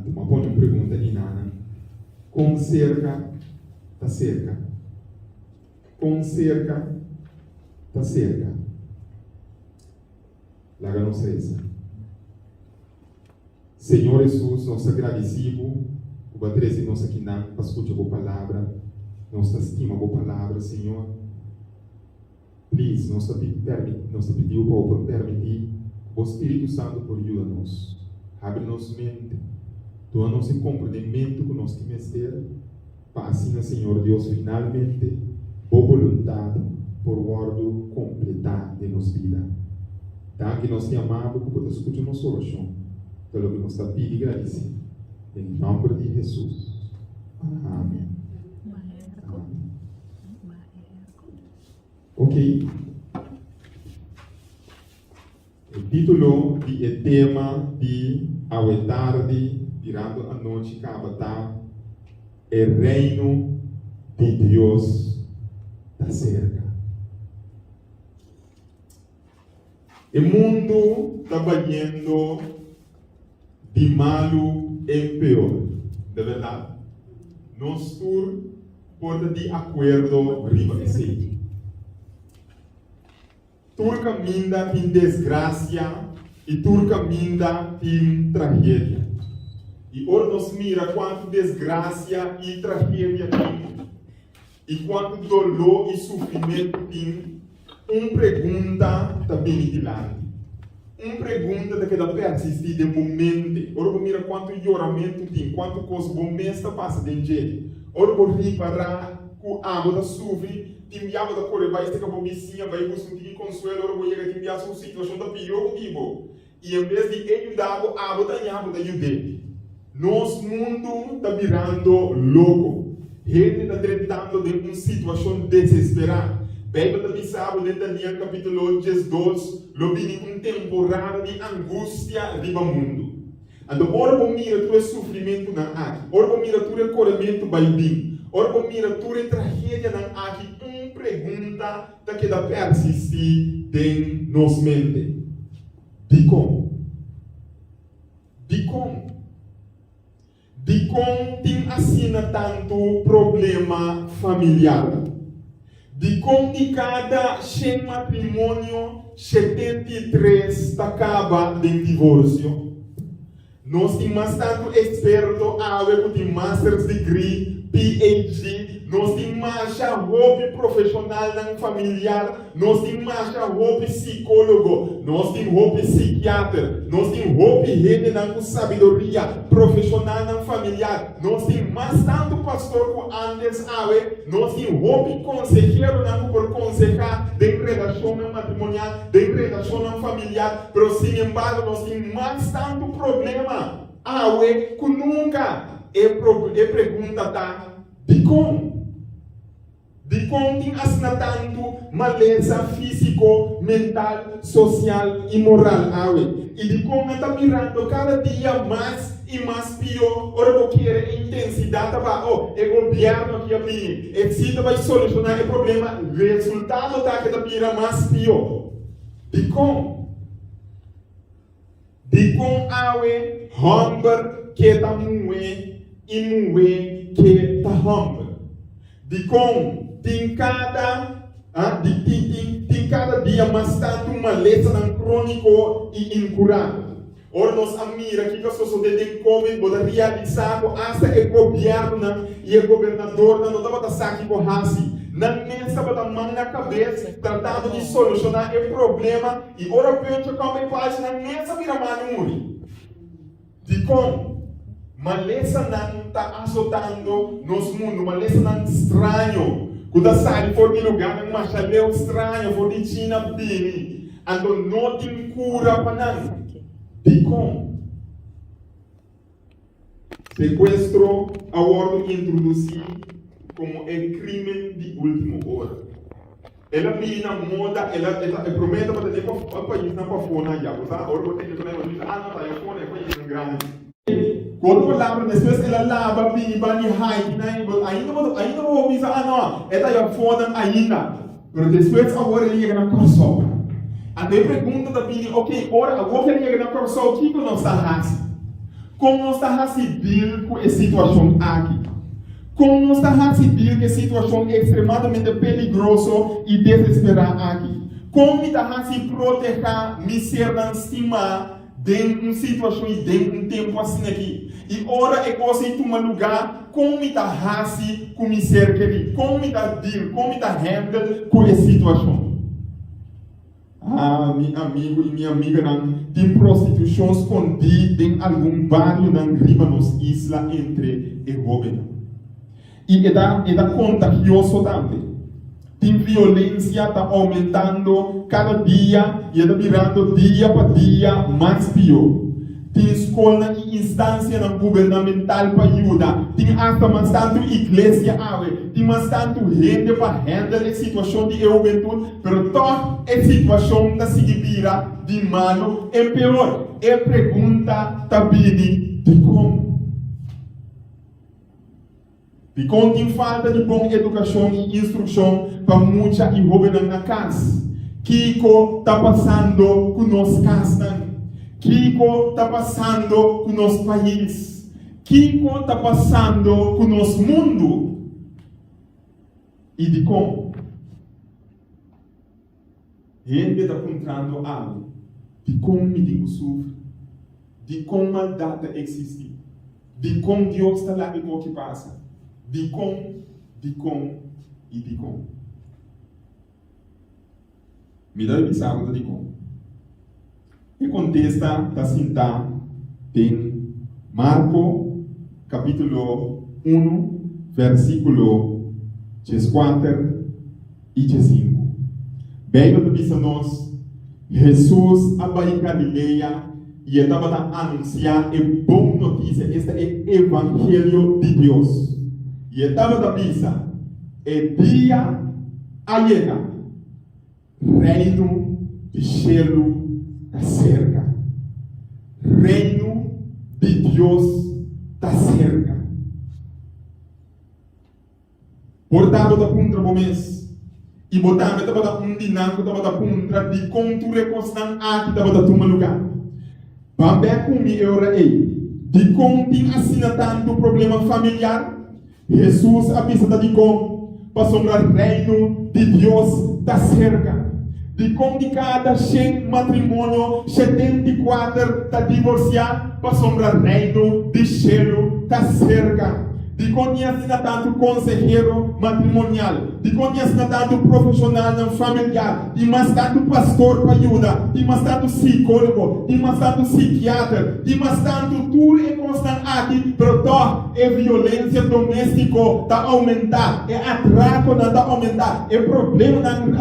Anto m'a pone un pregunta di nan, Kon serka ta serka? Kon serka ta serka? Laga nos resa. Señor Hesus, nos ta gradisí Bo ku Bo a trese nos akinan pa skucha Bo palabra. Nos ta stima Bo palabra, Señor. Please, nos ta nos ta pidi Bo pa Bo por permití ku Bo Spiritu Santu por yuda nos. Habri nos mente, duna nos e komprendementu ku nos tin mester pa asina, Señor Dios, finalmente Bo boluntat por wòrdu kompletá den nos bida. Danki nos tin amá Bo ku Bo ta skucha nos orashon. Ta loke nos ta pidi gradisí. Den nòmber di Hesus. Amen. Amen. Ok. E título di e tema di awe tardi birando anochi kaba ta E Reino di Dios ta serka. E mundu ta bayendo di malu en peor. De bèrdat, nos tur por ta di akuerdo riba esei. Tur kaminda tin desgrasia i tur kaminda tin tragedia. I ora nos mira kuantu desgrasia i tragedia tin i kuantu doló i sufrimentu tin, un pregunta ta bini dilanti. Un pregunta ta keda persistí den bo mente ora bo mira kuantu yoramentu tin, kuantu kos bo mes ta pasa den dje. Ora bo ripará ku abo ta sufri, tin bia bo ta kore bai seka bo bisiña, bai buska un tiki konsuelo. Ora bo yega tin bia su situashon ta pió ku di bo. I en bes di e yuda bo, abo ta ña bo ta yud'é. Nos mundu ta birando loko. Hende ta drentando den un situashon desesperá. Beibel ta bisa bo den Daniel kapítulo 12, Lo bini un temporada di angustia riba mundu. Anto ora bo mira tur e sufrimentunan aki, ora bo mira tur e korementu bai bin, ora bo mira tur e tragedianan aki, un pregunta ta keda persistí den nos mente, Dikon? Dikon? Dikon tin asina tantu problema familiar? Dikon di kada shen matrimonio, 73 ta kaba den divorsio? Nos tin mas tantu eksperto awe ku tin master's degree, PhD, nos tin masha hopi profeshonalnan familiar, nos tin masha hopi sikólogo, nos tin hopi sikiater, nos tin hopi hendenan ku sabiduria, profeshonalnan familiar, nos tin mas tantu pastor ku ántes awe, nos tin hopi konseheronan ku por konsehá den relashonnan matrimonial, den relashonnan familiar. Pero sin embargo nos tin mas tantu problema awe ku nunka. E e pregunta ta, Dikon? Dikon tin asina tantu malesa físiko, mental, sosial i moral awe? I dikon nan ta mirando kada dia mas i mas pió ora bo kere e intensidat ta baha? Oh, e gobièrnu aki a bini, e si ta bai solushoná e problema, resultado ta ke ta bira mas pió. Dikon? Dikon awe hòmber ke ta muhé i muhé ke ta hòmber? Dikon tin kada di tin tin tin kada dia mas tantu malesanan króniko i inkurabel? Ora nos a mira kiko a sosodé den Covid, bo ta realisá ku asta e gobièrnunan i e gobernadornan no tabata sa kiko hasi. Nan mes tabata man na kabes tratando di solushoná e problema i ora Pencho kòm e pachi nan mes a bira mal i muri. Dikon? Malesanan ta asotando nos mundu, malesanan straño ku ta sali for di lugánan masha leu straño, for di China bini. Anto no tin kura pa nan. Dikon? Sekuestro a wòrdu introdusí komo e krímen di último ora. El a bini na moda, el a, e ta, e promé tabata den pa, pa paisnan pafó nan ya. Bo sa, ora bo tende ku nan, bo ta bisa, ah, no, ta ayafó na e paisnan grandi. Ku otro palabra, despues el a laba bini bani Haiti nan, bo, ainda bo, ainda bo por bisa, ah, no, e ta ayafó nan ainda. Pero despues awor el yega na Kòrsou. Anto e pregunta ta bini, ok, ora awor ku el yega na Kòrsou, kiko nos ta hasi? Kon nos ta hasi deal ku e situashon aki? Kon nos ta hasi deal ku e situashon ekstremadamente peligroso i desesperá aki? Kon mi ta hasi protehá mi sernan stimá den un situashon i den un tempu asin'aki? I ora e kos ei tuma lugá, kon mi ta hasi ku mi ser kerí? Kon mi ta deal, kon mi ta handle ku e situashon? Ah, mi amigu i mi amiganan, tin prostitushon skondí den algun barionan riba nos isla entre e hóbennan. I e ta e ta kontagioso tambe. Tin violensia ta oumentando kada dia i e ta birando dia pa dia mas pió. Tin skolnan i instansianan gubernamental pa yuda. Tin asta mas tantu iglesia awe. Tin mas tantu hende pa handle e situashon di e hubentut, pero tòg e situashon ta sigui bira di malu en peor. E pregunta ta bini, Dikon? Dikon tin falta di bon edukashon i instrukshon pa mucha i hóbennan na kas? Kiko ta pasando ku nos kasnan? Kiko ta pasando ku nos pais? Kiko ta pasando ku nos mundu? I dikon? Hende ta puntrando awe, Dikon mi tin ku sufri? Dikon maldat ta eksistí? Dikon Dios ta laga e koki pasa? Dikon, dikon i dikon? Mi ta bisa bo ta dikon. E kontesta ta sintá den Marko kapítulo unu, versíkulo 14 i 15. Beibel ta bisa nos, Hesus a bai Galilea i e tabata anunsiá e bon notisia, esta e evangelio di Dios. I e tabata bisa, E dia a yega. Reino di shelu ta serka. Reino di Dios ta serka. Por ta bo ta puntra bo mes, i bo tambe tabata un di nan ku tabata puntra dikon tur e kosnan aki tabata tuma lugá. Ban bek ku mi e ora ei. Dikon tin asina tantu problema familiar? Hesus a bisa ta dikon, Pasobra Reino di Dios ta serka. Dikon di kada shen matrimonio, 74 ta divorsiá? Pasobra Reino di shelu ta serka. Dikon tin asina tantu konsehero matrimonial? Dikon tin asina tantu profeshonalnan familiar? Tin mas tantu pastor pa yuda? Tin mas tantu sikólogo? Tin mas tantu sikiater? Tin mas tantu tur e kosnan aki? Pero tòg e violensia doméstiko ta oumentá, e atrakonan ta oumentá, e problemanan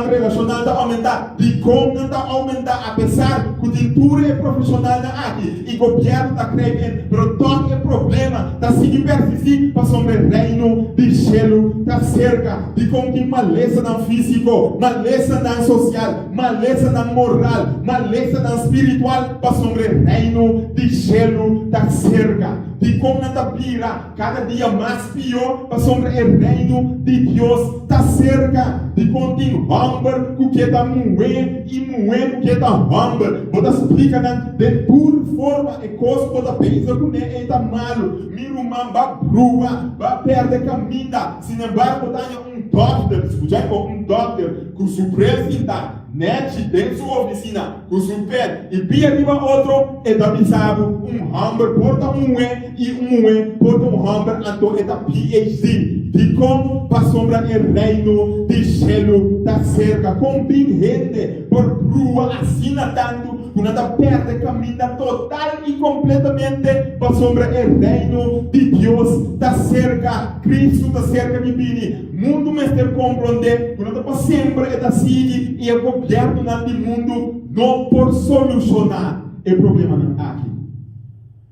relashonal ta oumentá. Dikon nan ta oumentá apesar ku tin tur e profeshonalnan aki i gobièrnu ta krei en, pero tòg e problema ta sigui persistí pasobra e Reino di shelu ta serka. Dikon tin malesanan físiko, malesanan sosial, malesanan moral, malesanan spiritual? Pasobra e Reino di shelu ta serka. Dikon nan ta bira Kada dia mas pió, pasobra e Reino di Dios ta serka. Dikon tin hòmber ku ke ta muhé i muhé ku ke ta hòmber? Bo ta splika nan den tur forma e kos ku bo ta pensa kuné ei ta malu. Mi ruman, ba brua, ba pèrdè kaminda. Sinembargo, bo ta haña un dòkter, skucha e bon, un dòkter ku su bril sintá nèchi den su ofisina ku su pèn i pia riba otro, e ta bisa bo un hòmber por ta muhé i un muhé por ta un hòmber, anto e ta PhD. Dikon? Pasobra e Reino di shelu ta serka. Kon bin hende por brua asina tantu ku nan ta pèrdè kaminda total i kompletamente? Pasobra e Reino di Dios ta serka. Kristu ta serka di bini. Mundu mester komprondé ku no ta pa semper e ta sigui i e gobièrnunan di mundu no por solushoná e problemanan aki.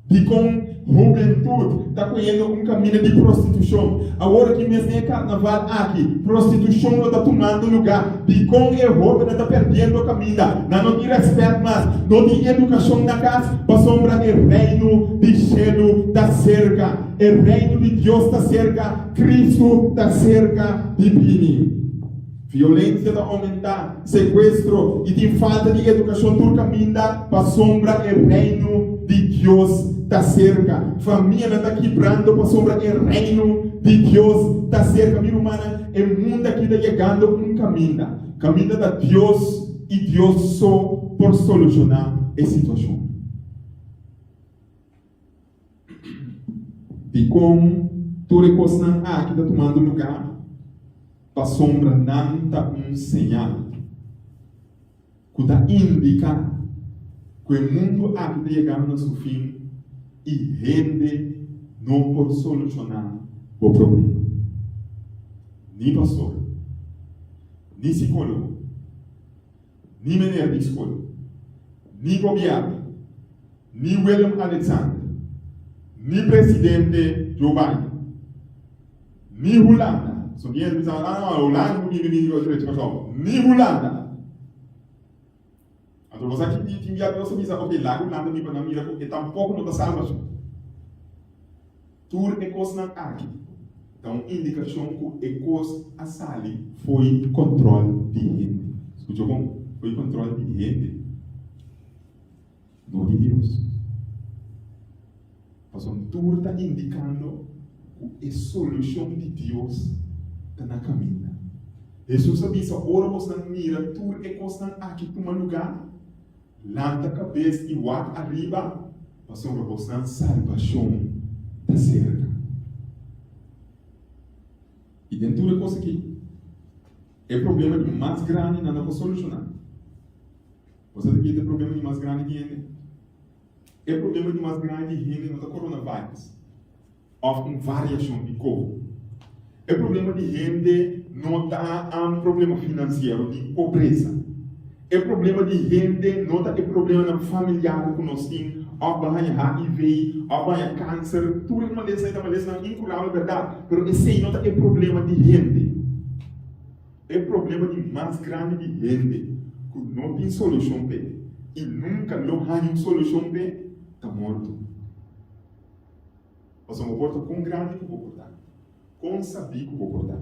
Dikon hubentut ta koyendo un kaminda di prostitushon? Awor aki mes den e karnaval aki, prostitushon lo ta tumando lugá. Dikon e hóbennan ta pèrdiendo kaminda? Nan no tin rèspèt mas, no tin edukashon na kas, pasobra e Reino di shelu ta serka. E Reino di Dios ta serka, Kristu ta serka di bini. Violensia ta oumentá, sekuestro i tin falta di edukashon tur kaminda pasobra e Reino di Dios ta serka. Famianan ta kibrando pasobra e Reino di Dios ta serka. Mi rumannan, e mundu aki ta yegando un kaminda. Kaminda ta Dios i Dios so por solushoná e situashon. Dikon tur e kosnan aki ta tumando lugá? Pasobra nan ta un señal ku ta indiká ku e mundu aki ta yegando na su fin i hende no por solushoná bo problema. Ni pastor, ni sikólogo, ni meneer di skol, ni gobièrnu, ni Willem Alexander, ni presidente Joe Biden, ni Hulanda, so mi bisa, ah no, Hulanda ku bini bini ku Kòrsou, ni Hulanda. Anto bo sa ki tin bia Dios a bisa, ok, laga Hulanda mi pa nan mira ku e tampoko no ta salbashon. Tur e kosnan aki ta un indikashon ku e kos a sali fo'i kòntròl di hende. Skucha bon, fo'i kòntròl di hende, no di Dios. Pasobra tur ta indikando ku e solushon di Dios ta na kaminda. Hesus a bisa, Ora bosnan mira tur e kosnan aki tuma lugá, Lanta kabes i wak ariba, pasobra bosnan salbashon ta serka. I den tur e kos aki, e problema di mas grandi nan no por solushoná. Bo sa di ki ta e problema di mas grandi di hende? E problema di mas grandi di hende no ta coronavirus. Òf un variashon di koho. E problema di hende no ta un problema finansiero di pobresa. E problema di hende no ta e problemanan familiar ku nos tin, òf bo haña HIV, òf bo haña kanser. Tur e malesa ei ta malesanan inkurabel, bèrdat, pero esei no ta e problema di hende. E problema di mas grandi di hende ku no tin solushon p'e i nunka lo haña un solushon p'e ta morto. Pasobra bo por ta kon grandi ku bo por ta, kon sabí ku bo por ta,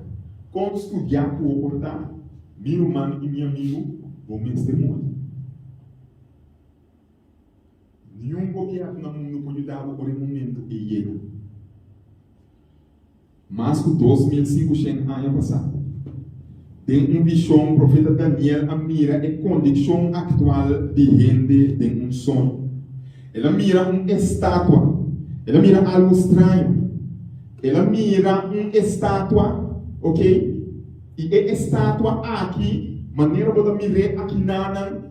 kon studiá ku bo por ta, mi ruman i mi amigu, bo mester muri. Niun gobièrnu na mundu por yuda bo ora e momentu ei yega. Mas ku 2500 aña pasá, den un vishon profeta Daniel a mira e kondishon aktual di hende den un soño. El a mira un estatua. El a mira algu straño. El a mira un estatua, ok? I e estatua aki, manera bo ta mir'é akinanan,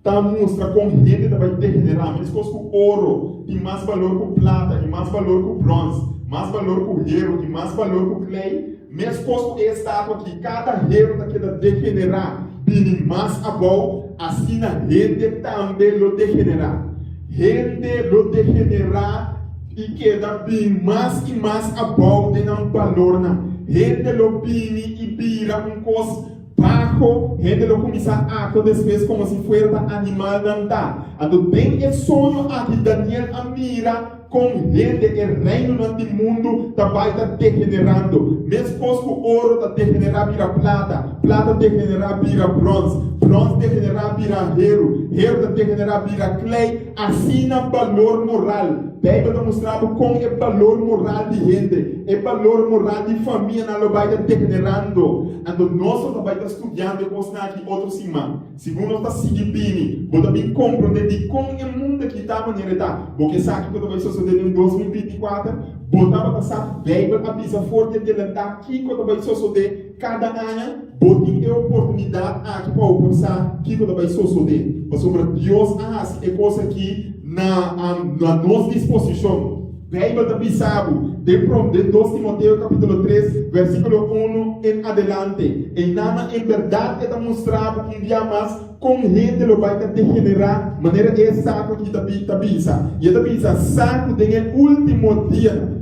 Ta mustra kon hende ta bai degenerá, meskos ku oro tin mas balor ku plata i mas balor ku bròns, mas balor ku heru i mas balor ku klei, meskos ku e estatua aki, kada heru ta keda degenerá bini mas abou, asina hende tambe lo degenerá. Hende lo degenerá i keda bin mas i mas abou den nan balornan. Hende lo bini i bira un kos. Baho, hende lo kuminsá aktua despues komo si fuera ta animalnan ta. Anto den e soño aki Daniel a mira kon hende, e reinonan di mundu, ta bai ta degenerando. Meskos ku oro ta degenerá bira plata, plata degenerá bira bròns, bròns degenerá bira heru, heru ta degenerá bira klei, asina balor moral. Beibel ta mustra bo kon e balor moral di hende, e balor moral di famianan lo bai ta degenerando. Anto nos lo ta bai ta studiando e kosnan aki otro siman. Segun nos ta sigui bini, bo ta bin komprondé dikon e mundu aki ta manera e ta. Bo ke sa kiko ta bai sosodé den 2024? Bo tabata sa ku Beibel a bisa for di adelantá kiko ta bai sosodé kada aña? Bo tin e oportunidat aki pa bo por sa kiko ta bai sosodé, pasobra Dios a hasi e kos aki na na nos disposishon. Beibel ta bisa bo den prom den 2 Timoteo kapítulo 3 versíkulo 1 en adelante. Einan en bèrdat e ta mustra bo un bia mas kon hende lo bai ta degenerá manera e saku aki ta ta bisa. I e ta bisa sa ku den e último dianan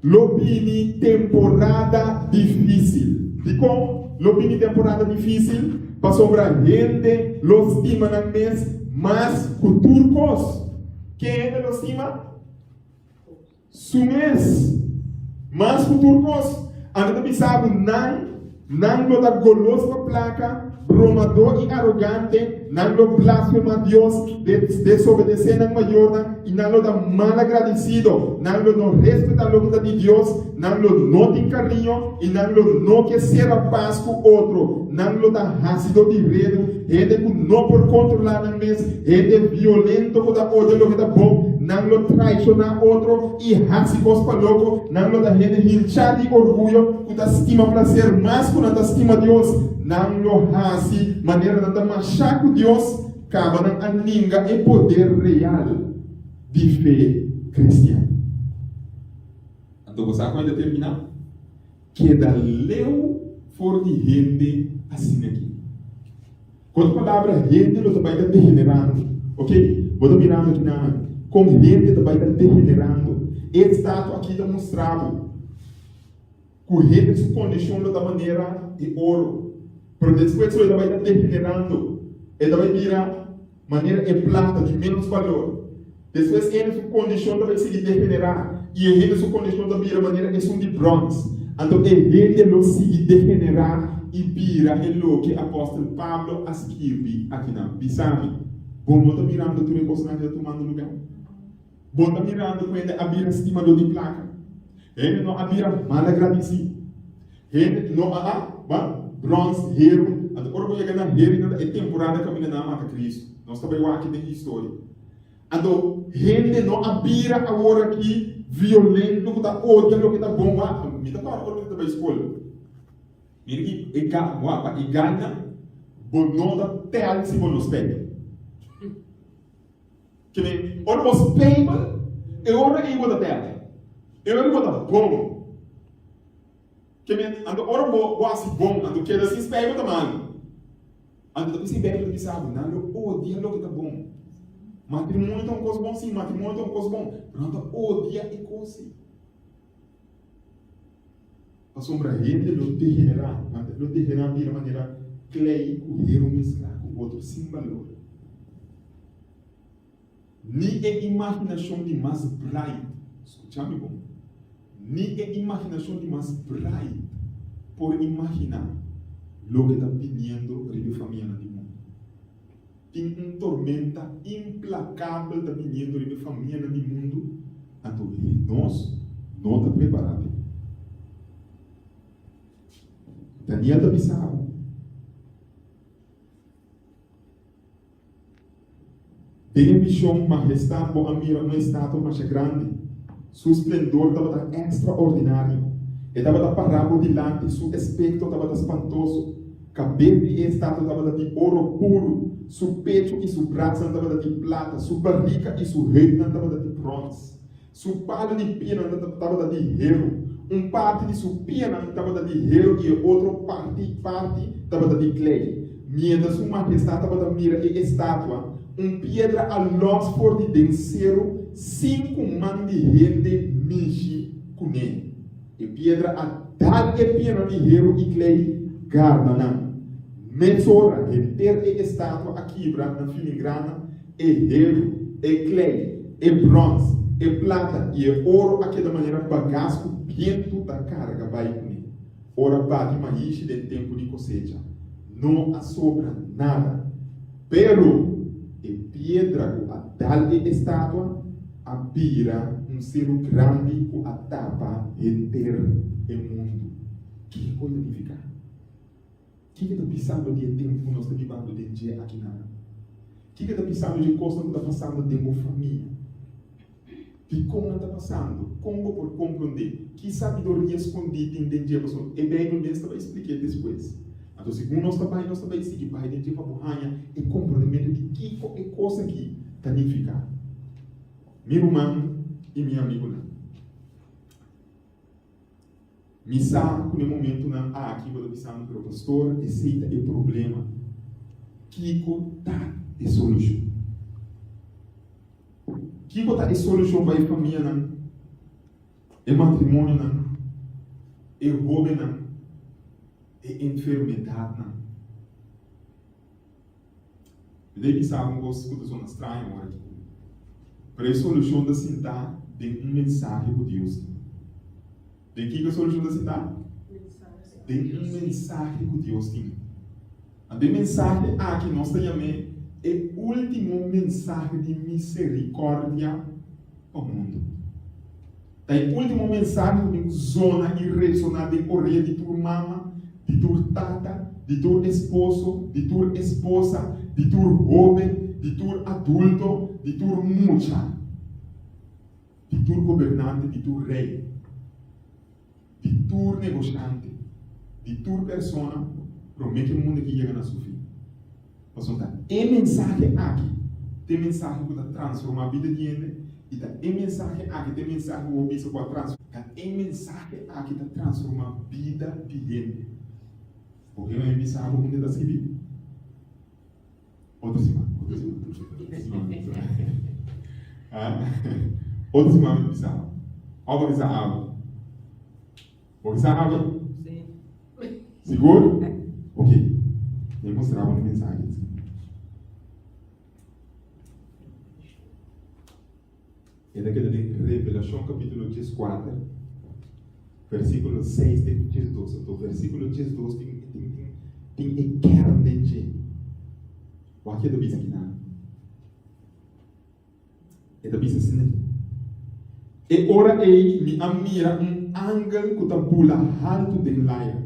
lo bini temporada difísil. Dikon lo bini temporada difísil? Pasobra hende lo stima nan mes mas ku tur kos. Ken hende lo stima? Su mes. Mas ku tur kos. Anto ta bisa bo nan, nan lo ta golos pa plaka, bromadó i arogante. Nan lo blasfemá Dios, desobedesé nan mayornan i nan lo ta malagradisido. Nan lo no respetá loke ta di Dios, nan lo no tin kariño i nan lo no ke sera pas ku otro. Nan lo ta hasidó di redu, hende ku no por kontrolá nan mes, hende violento ku ta odia loke ta bon. Nan lo traishoná otro i hasi kos pa loko. Nan lo ta hende hinchá di orguyo ku ta stima plaser mas ku nan ta stima Dios. Nan lo hasi manera nan ta mashá ku Dios, kaba nan a ninga e poder real di fe kristian. Anto bo sa kon e ta terminá? Keda leu for di hende asin'aki. Ku otro palabra, hende lo ta bai ta degenerando. Ok, bo ta mirando akinan kon hende ta bai ta degenerando. E estatua aki ta mustra bo ku hende su kondishon lo ta manera e oro, pero despues lo e ta bai ta degenerando, e ta bai bira manera e plata di ménos balor. Despues hende su kondishon ta bai sigui degenerá, i e hende su kondishon ta bira manera esun di bròns. Anto e hende lo sigui degenerá i bira e loke apòstel Pablo a skirbi akinan. Bisa mi, bo no ta mirando tur e kosnan aki ta tumando lugá? Bo ta mirando ku hende a bira stimadó di plaka? Hende no a bira malagradisí. Hende no a a ba bròns, heru. Anto ora bo yega na heru nan ta e temporada kaminda nan a mata Kristu. Nos ta bai wak den historia. Anto hende no a bira awor aki violento ku ta odia loke ta bon. Wak, mi ta kòrda ora mi ta bai skol. Mira ki e ga, wak, pa e gainan bo no ta tèl si bo no spèi. Ke men, ora bo spijbel, e ora ei bo ta bèl. E ora ei bo ta bon. Ke men, anto ora bo bo hasi bon, anto keda sin spijbel ta malu. Anto ta p'esei Bijbel ta bisa bo, nan lo odia loke ta bon. Matrimonio ta un kos bon? Sí, matrimonio ta un kos bon, pero nan ta odia e kos ei. Pasobra hende lo degenerá, nan lo degenerá bira manera klei ku heru mesklá ku otro sin balor. Ni e imaginashon di mas bright, skucha mi bon, ni e imaginashon di mas bright por imaginá loke ta biniendo riba e famianan di mundu. Tin un tormenta implakabel ta biniendo riba e famianan di mundu, anto nos no ta prepará p'e. Daniel ta bisa bo. Den e vishon, Mahestat, bo a mira un estatua masha grandi. Su splendor tabata ekstraordinario. E tabata pará bo dilanti, su espekto tabata spantoso. Kabes di e estatua tabata di oro puru, su pechu i su brasanan tabata di plata, su barika i su heupnan tabata di bròns. Su palu di pianan tabata di heru. Un parti di su pianan tabata di heru i e otro parti parti tabata di klei. Miéntras su mahestat tabata mira e estatua, un piedra a lòs for di den seru sin ku man di hende mishi kuné. E piedra a dal e pianan di heru i klei garna nan. Mesora henter e estatua a kibra na filingrana. E heru, e klei, e bròns, e plata i e oro a keda manera bagas ku bientu ta karga bai kuné. Ora bati maishi den tempu di kosecha, no a sobra nada. Pero e piedra ku a dal e estatua a bira un seru grandi ku a tapa henter e mundu. Kiko e ta nifiká? Kiko ta bisando di e tempu ku nos ta bibando den dje akinan? Kiko ta bisando dje kosnan ku ta pasando den bo famia? Dikon nan ta pasando? Kon bo por komprondé? Ki sabiduria skondí tin den dje? Pasobra e Beibel mes ta bai splik'é despues. Anto segun nos ta bai, nos ta bai sigui bai den dje pa bo haña e komprondementu di kiko e kos akí ta nifiká. Mi ruman i mi amigunan. Mi sa ku den momentunan aki bo ta bisando, pero pastor, esei ta e problema. Kiko ta e solushon? Kiko ta e solushon pa e famianan, e matrimonionan, e hóbennan, e enfermedatnan? Mi ta bisa un kos ku ta sona straño ora aki, pero e solushon ta sintá den un mensahe ku Dios tin. Den kiko e solushon ta sintá? Den un mensahe ku Dios tin. Anto e mensahe aki nos ta yam'é. E último mensahe di miserikòrdia pa mundu. Ta e último mensahe ku tin ku zona i resoná den orea di tur mama, di tur tata, di tur esposo, di tur esposa, di tur hóben, di tur adulto, di tur mucha, di tur gobernante, di tur rei, di tur negoshante, di tur persona promé ku e mundu aki yega na su fin. Pasobra ta e mensahe aki ta e mensahe ku ta transformá bida di hende i ta e mensahe aki ta e mensahe ku bo bisa ku a transformá. Ta e mensahe aki ta transformá bida di hende. Bo ke mi bisa bo hende ta skibi? Otro siman, otro siman, otro siman mi bisa. Otro siman mi bisa bo. Òf bo bisa abo? Bo bisa abo? Sí. Sigur? Ok. Mi mustra bo un mensahe. E ta keda den Revelashon kapítulo dieskuater, versíkulo seis te ku diesdos. Anto versíkulo diesdos tin tin tin tin e kern den dje. Wak e ta bisa kinan. E ta bisa asina aki, E ora ei mi a mira un angel ku ta bula haltu den laira.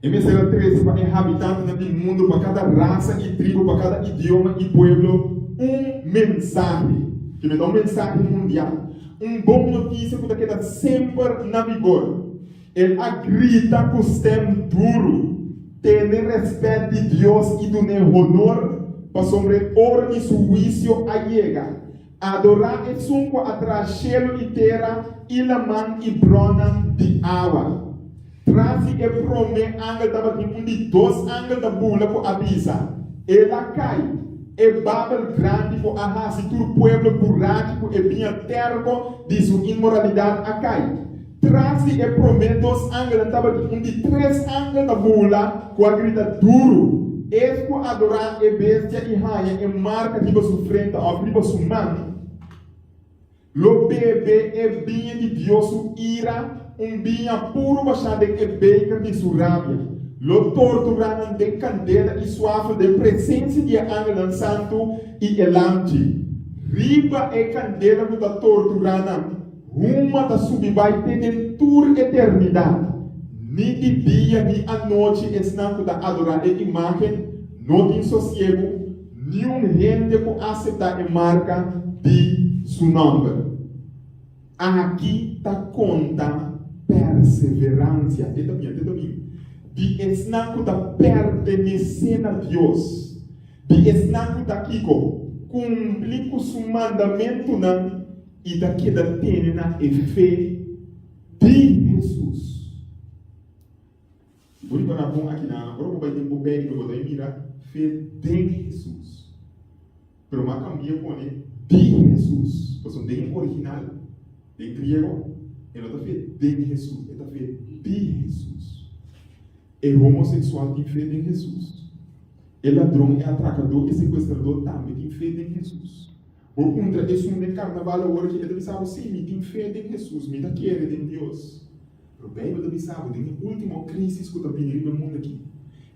E mester a trese pa e habitantenan di mundu, pa kada rasa i tribu, pa kada idioma i pueblo, un mensahe. Ke ta un mensahe mundial, un bon notisia ku ta keda semper na vigor. El a grita ku stèm duru, Tene rèspèt di Dios i dun'é honor, pasobra e ora di su huisio a yega. Adorá esun ku a traha shelu i tera i laman i bronnan di awa. Tras di e promé angel tabatin un di dos angel ta bula ku a bisa, El a kai, e Babel grandi ku a hasi tur pueblo burachi ku e biña tèrko di su inmoralidat a kai. Tras di e promé dos angelnan tabatin un di tres angel ta bula ku a grita duru, Es ku adorá e bestia i haña e marka riba su frenta òf riba su man, lo bebe e biña di Dios su ira, un biña puru bashá den e beker di su rabia. Lo torturá nan den kandela i suafel den presensia di e angelnan santu i e Lamchi. Riba e kandela ku ta torturá nan, Huma ta subi bai te den tur eternidat. Ni di dia ni anochi esnan ku ta adorá e imágen no tin sosiegu, niun hende ku aseptá e marka di su nòmber. Aki ta konta perseveransia, te ta bin, te ta bin, di esnan ku ta pertenesé na Dios. Di esnan ku ta kiko? Kumpli ku su mandamentunan. I ta keda tene na e fe di Hesus. Si bo ripará bon akinan, ora bo bai den bo Beibel bo ta bai mira fe den Hesus. Pero bo a kambia pone di Hesus, pasobra den e original, den griego, e no ta fe den Hesus, e ta fe di Hesus. E homosexual tin fe den Hesus. E ladron, e atrakadó, e sekuestradó tambe tin fe den Hesus. Bo puntra esun den karnaval awor ki e ta bisa bo, Sí, mi tin fe den Hesus, mi ta kere den Dios. Pero Beibel ta bisa bo, den e último krísis ku ta bini riba e mundu akí,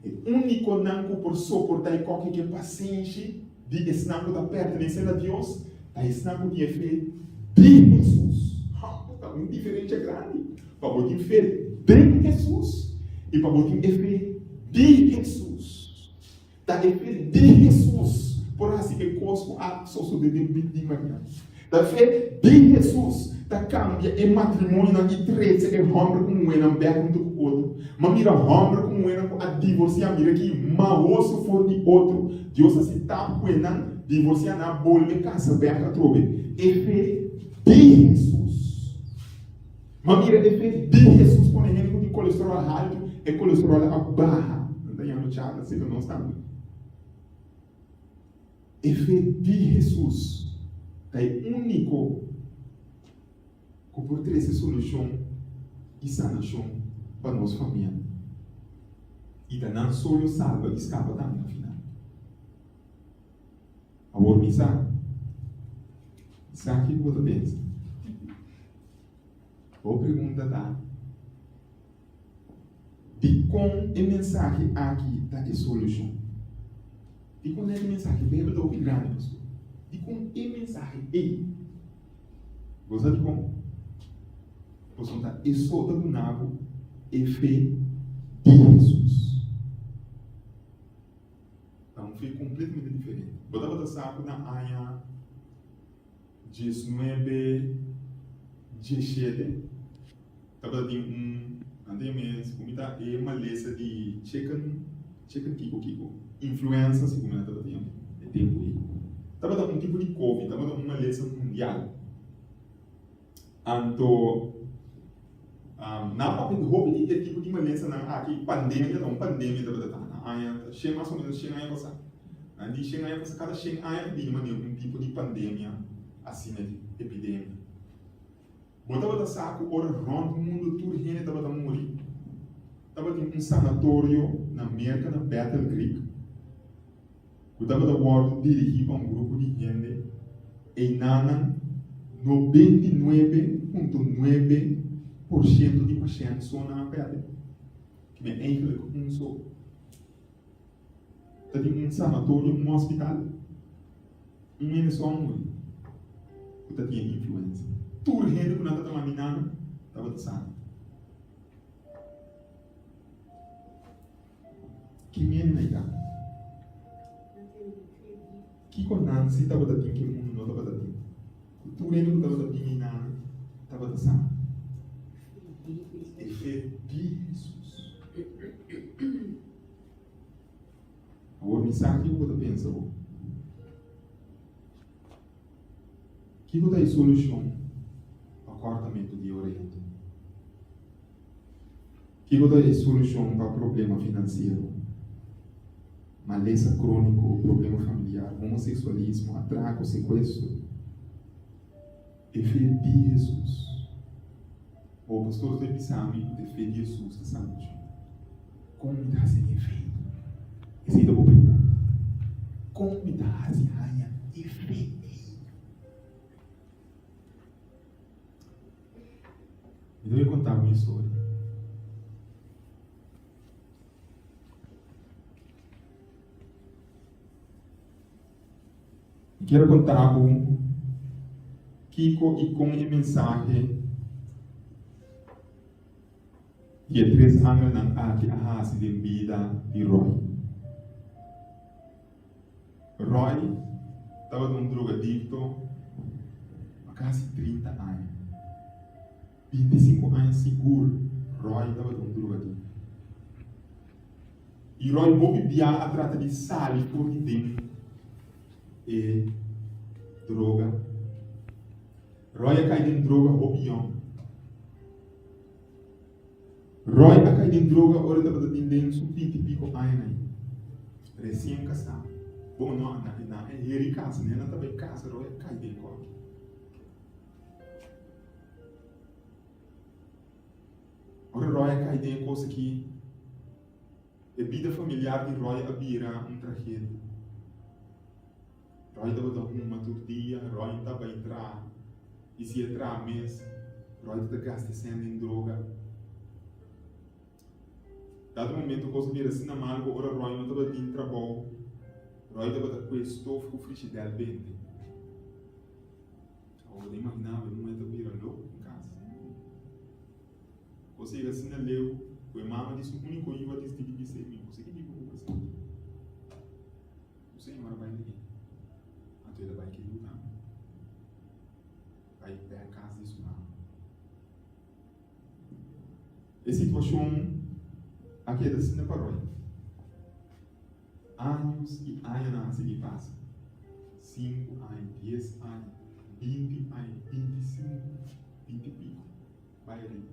e únikonan ku por soportá e kòke ku e pasenshi di esnan ku ta pertenesé na Dios ta esnan ku tin e fe di Hesus. Ha, ta un diferensha grandi pa bo tin fe den Hesus i pa bo tin e fe di Hesus. Ta e fe di Hesus por hasi e kos ku a sosodé den bida di Maria. Ta e fe di Hesus ta kambia e matrimonionan i trese e hòmber ku muhénan bèk huntu ku otro. Ma mira hòmber ku muhénan ku a divorsiá, mira ki mahoso for di otro. Dios hasi tap ku enan, divorsiá nan a bolbe kasa bèk atrobe. E fe di Hesus. Ma mira e fe di Hesus pone hende ku tin kolesteròl haltu, e kolesteròl a baha. Nan ta yama charla asina nos tambe. E fe di Hesus ta e úniko ku por trese solushon i sanashon pa nos famia. I ta nan so lo salba i skapa tambe na final. Awor mi sa. Sa kiko bo ta pensa? Bo pregunta ta, Dikon e mensahe aki ta e solushon? Dikon e mensahe? Beibel ta hopi grandi, pastor. Dikon e mensahe ei? Bo sa dikon? Pasobra ta e so ta duna bo e fe di Hesus. Ta un fe kompletamente diferente. Bo tabata sa ku na aña diesnuebe dieshete tabata tin un, nan ta yama e, segun mi ta e malesa di chicken, chicken kiko kiko, influenza segun mi nan tabata yama e tempu ei. Tabata un tipo di covid, tabata un malesa mundial. Anto nan papia di hopi di e tipo di malesanan aki, pandemia ta un pandemia tabata ta na aña shen mas o menos shen aña pasá. Nan di shen aña pasá kada shen aña ta bini manera un tipo di pandemia asina di epidemia. Bo tabata sa ku ora rònt mundu tur hende tabata muri, tabatin un sanatorio na Merka na Battle Creek ku tabata wòrdu dirigí pa un grupo di hende, einanan 99.9% di pashènt so nan a pèrdè, ki men eigenlik un so. Ta tin un sanatorio, un hospital, un hende so a muri ku ta tin e influenza. Tur hende ku nan tabata manda einan tabata sano. Ki miedu na ya? Kiko Nancy tabata tin ku e mundu no tabata tin? Ku tur hende ku tabata bin einan tabata sa. E fe di Hesus. Awor mi sa kiko bo ta pensa bo. Kiko ta e solushon pa kòrtamentu di orea? Kiko ta e solushon pa problema finansiero, malesa króniko, problema familiar, homoseksualismo, atrako, sekuestro? E fe di Hesus. Bo pastor ta bisa mi ku e fe di Hesus ta salbashon. Kon mi ta hasi e fe? Esei ta bo pregunta. Kon mi ta hasi haña e fe ei? Mi ta bai konta bo un historia. Mi kier konta bo kiko i kon e mensahe di e tres angelnan aki a hasi den bida di Roy. Roy tabata un drogadikto pa kasi 30 aña. 25 aña sigur Roy tabata un drogadikto. I Roy hopi bia a trata di sali for di den e droga. Roy a kai den droga hopi yòn. Roy a kai den droga ora e tabata tin den su binti piko añanan. Resien kasá. Bon, no, na, na e heri kasa, nena ta bai kasa, Roy a kai den kòki. Ora Roy a kai den e kos aki, e bida familiar di Roy a bira un tragedia. Roy tabata huma tur dia, Roy ta bai traha, i si e traha mes, Roy ta ta gasta sèn den droga. Dado momento kos a bira asina mal ku ora Roy no tabatin trabou, Roy tabata kue stof ku frishidèl bende. Awor bo ta imaginá bo e muhé ta bira loko den kas. Kos a yega asina leu ku e mama di su úniko yu a disidí di bis'é, Mi no sigui biba ku bo asina. Su señora bai lei, anto el a bai ke yu tambe. Bai bek kas di su mama. E situashon a keda asina pa Roy. Años i añanan a sigui pasa. Sinku aña, dies aña, 20 aña, 25, 20 i piko. Bai ariba.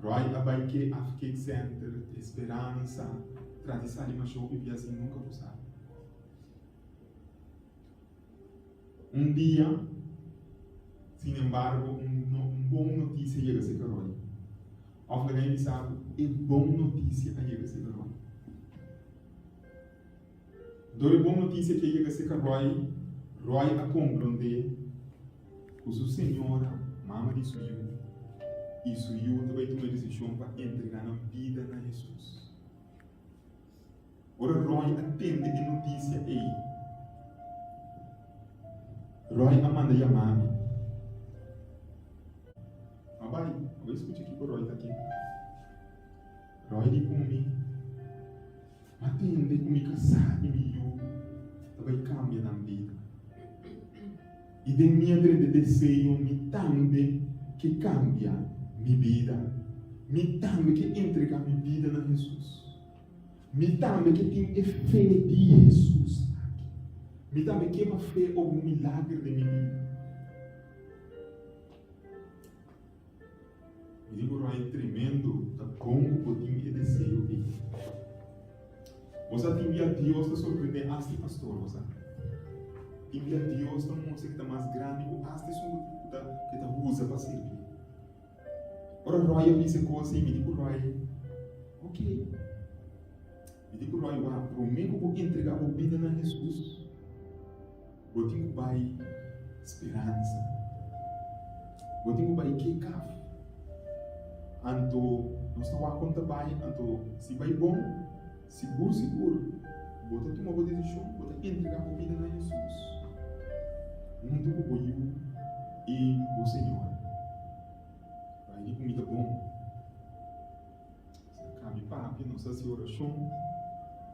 Roy a bai ke Afkick Center, Esperanza, tras di sali masha hopi bia sin nunca por sali. Un dia, sin embargo, un, no, un bon noticia yega cerca Roy. Of laga mi bisa cu e bon noticia a yega cerca Roy. Dor e bon noticia ke yega cerca Roy, Roy a comprende ku su señora, mama di su yu, i su yu ta bai tuma e desishon pa entregá nan bida na Hesus. Ora Roy a tende e notisia ei, Roy a manda yama mi. A bai, a bai skucha kiko Roy ta ke. Roy di ku mi, M'a tende ku mi kasá i mi yu ta bai kambia nan bida. I den mi a drenta deseo mi tambe ke kambia mi bida. Mi tambe ke entregá mi bida na Hesus. Mi tambe ke tin e fe di Hesus aki. Mi tambe ke pa fe obra un milager den mi bida. Mi di ku Roy, tremendo, ta bon ku bo tin e deseo ei. Bo sa tin bia Dios ta sorprende asta e pastor, bo sa. Tin bia Dios ta mostra ku ta mas grandi ku asta esun ku ta ku ta usa pa sirbi. Ora Roy a bisa e kos ei, mi di ku Roy, Ok. Mi di ku Roy, Wak, promé ku bo entregá bo bida na Hesus, bo tin ku bai Speransa. Bo tin ku bai Kekaf. Anto nos ta wak kon ta bai, anto si bai bon, sigur sigur bo ta tuma bo desishon, bo ta entregá bo bida na Hesus huntu ku bo yu i bo señora. Bai di ku mi ta bon. Nos a kami papia, nos a hasi orashon,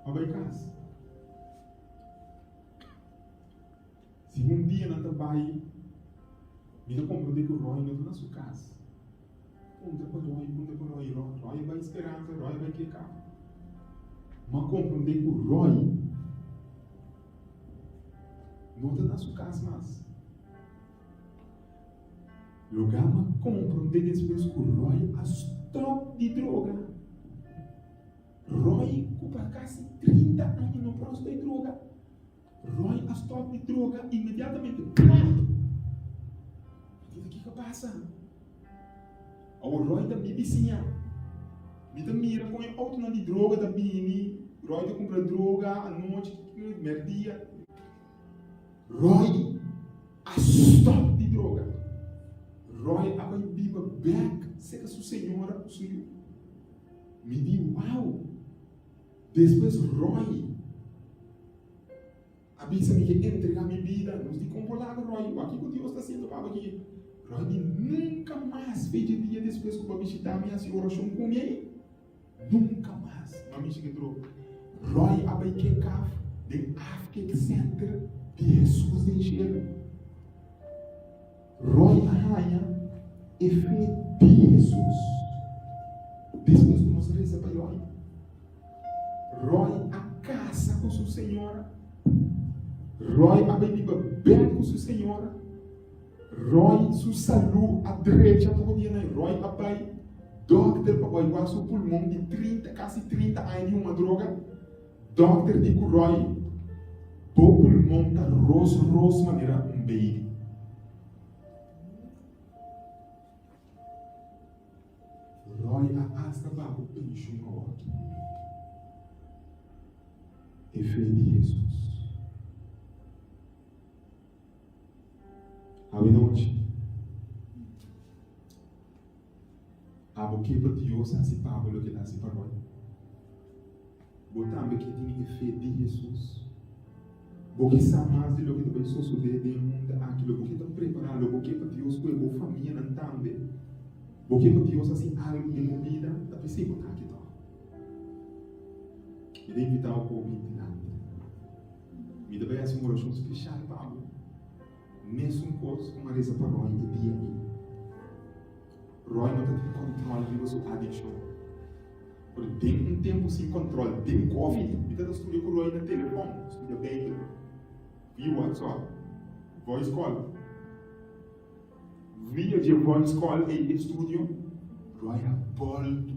a bai kas. Si un dia nan ta bai, mi ta komprondé ku Roy no ta na su kas. Puntra pa Roy, puntra pa Roy, Roy, Roy a bai Speransa, Roy a bai Kekaf. Mi a komprondé ku Roy no ta na su kas mas. Lugá mi a komprondé despues ku Roy a stòp di droga. Roy ku pa kasi 30 aña no por a stòp di droga. Roy a stòp di droga inmediatamente. Plap! Mi di, Kiko a pasa? Awor Roy ta mi bisiña. Mi ta mira kon e outonan di droga ta bini. Roy ta kumpra droga anochi, mèrdia. Roy a stòp di droga. Roy a bai biba bèk serka su señora ku su yu. Mi di, Wow! Despues Roy a bisa mi ke entregá mi bida. Nos di kon por laga Roy, wak kiko Dios ta hasiendo pa bo aki? Roy di, Nunka mas fecha dia despues ku bo a bishitá mi hasi orashon ku mi ei. Nunka mas mi a mishi ke droga. Roy a bai kekaf den Afkek Center di Hesus den shelu. Roy a haña e fe di Hesus despues ku nos a resa pa Roy. Roy a kasa ku su señora. Roy a bai biba bèk ku su señora. Roy su salú a drecha poko dia nan. Roy a bai dòkter pa bai wak su pulmon di 30, kasi 30 aña di huma droga. Dòkter di ku Roy, Bo pulmon ta ros ros manera un baby. Roy a asta baho penshun awoki. E fe di Hesus. Awe nochi, abo ke pa Dios hasi pa bo loke el a hasi pa Roy? Bo tambe ke tin e fe di Hesus? Bo ke sa mas di loke ta bai sosodé den e mundu aki? Lo bo ke ta prepará? Lo bo ke pa Dios kohe bo famianan tambe? Bo ke pa Dios hasi algu den bo bida? Ta p'esei bo ta aki tòg. Mi ta invitá bo pa bo bin dilanti. Mi ta bai hasi un orashon speshal pa bo, mesun kos ku mi a resa pa Roy e dia ei. Roy no ta tin kòntròl riba su adikshon. Pero den un tempu sin kòntròl, den Covid, mi tabata studia ku Roy na telefòn, studia Beibel via WhatsApp, voice call. Via dje voice call ei e studio, Roy a bòltu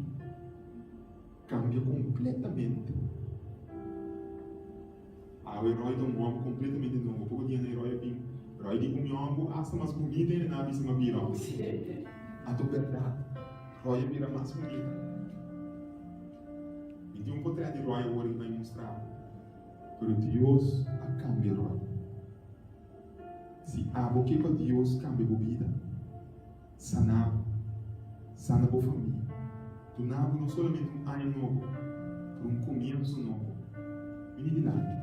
kambia kompletamente. Awe Roy ta un hòmber kompletamente nobo. Poko dia na Roy a bin, Roy di ku mi hòmber asta mas bunita i nan a bisa mi a bira. Anto bèrdat, Roy a bira mas bunita. Mi tin un potrèt di Roy awor i bai mustra bo. Pero Dios a kambia Roy. Si abo ke pa Dios kambia bo bida, sana bo, sana bo famia, duna bo no solamente un aña nobo, pero un komienso nobo. Bini dilanti.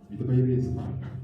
Mi ta bai resa pa bo.